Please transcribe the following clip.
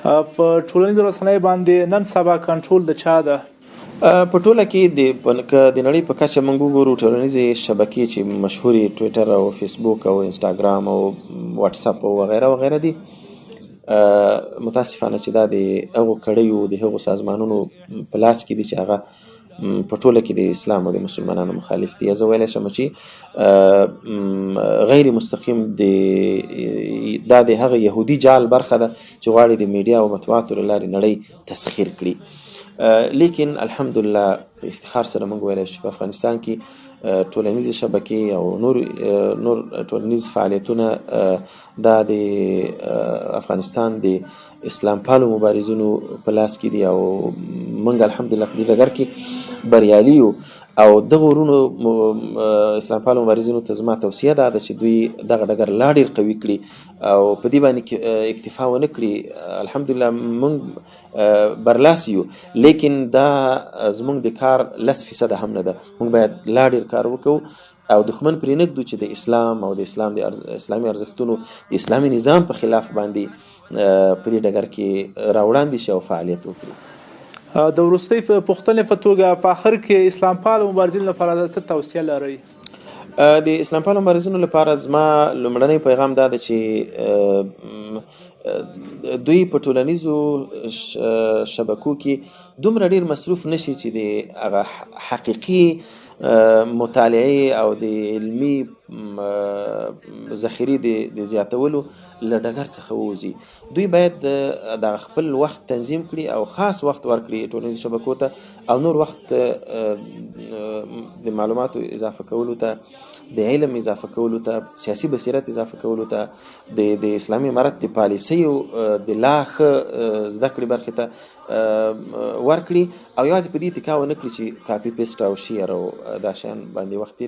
په ټولنیزو رسنیو باندې نن سبا کنټرول د چا ده؟ په ټوله کې د نړۍ په کچه موږ وګورو، ټولنیزې شبکې چې مشهورې ټویټر او فیسبوک او انسټاګرام او واتساپ او وغیره وغیره دي، متاسفانه چې دا د هغو کړیو، د هغو سازمانونو په لاس کې دي چې هغه په ټوله کې د اسلام او د مسلمانانو مخالف دي. زه ویلی شم چې غیر مستقیم دا د هغه یهودي جال برخه ده چې غواړي د میډیا او مطبوعاتو له لارې نړۍ تسخیر کړي. لیکن الحمدلله په افتخار سره موږ ویلی شو چې په افغانستان کې ټولنیزې شبکې او نور ټولنیز فعالیتونه دا د افغانستان د اسلام پالو مبارزینو په لاس کې دي او موږ الحمدلله په دې ډګر کې بریالي یو. او دغو وروڼو اسلام پالو مبارزینو ته زما توصیه دا ده چې دوی دغه ډګر لا ډېر قوي کړي او په دې باندې اکتفا ونه کړي. الحمدلله موږ برلاسي یو، لیکن دا زموږ د کار 10% هم نه ده. موږ باید لا ډېر کار وکړو او دښمن پرې نه ږدو چې د اسلام او د اسلام د اسلامي ارزښتونو، د اسلامي نظام په خلاف باندې په دې ډګر کې راوړاندې شي او فعالیت وکړي. د وروستۍ پوښتنې په توګه، په آخر کې اسلام پالو مبارزینو لپاره څه توصیه لرئ؟ د اسلام پالو مبارزینو لپاره زما لومړنی پیغام دا ده چې دوی په ټولنیزو شبکو کې دومره ډېر مصروف نه شي چې د هغه حقیقي مطالعې او د علمي ذخیرې د زیاتولو له ډګر څخه ووځي. دوی باید د خپل وخت تنظیم کړي او خاص وخت ورکړي ټولنیزو شبکو ته او نور وخت د معلوماتو اضافه کولو ته، د علم اضافه کولو ته، سیاسي بصیرت اضافه کولو ته، د اسلامي امارت د پالیسیو د لا ښه زده کړې برخې ته ورکړي او یوازې په دې اتکا ونه کړي چې کاپي پیسټ او شیر او دا شیان باندې وخت تېر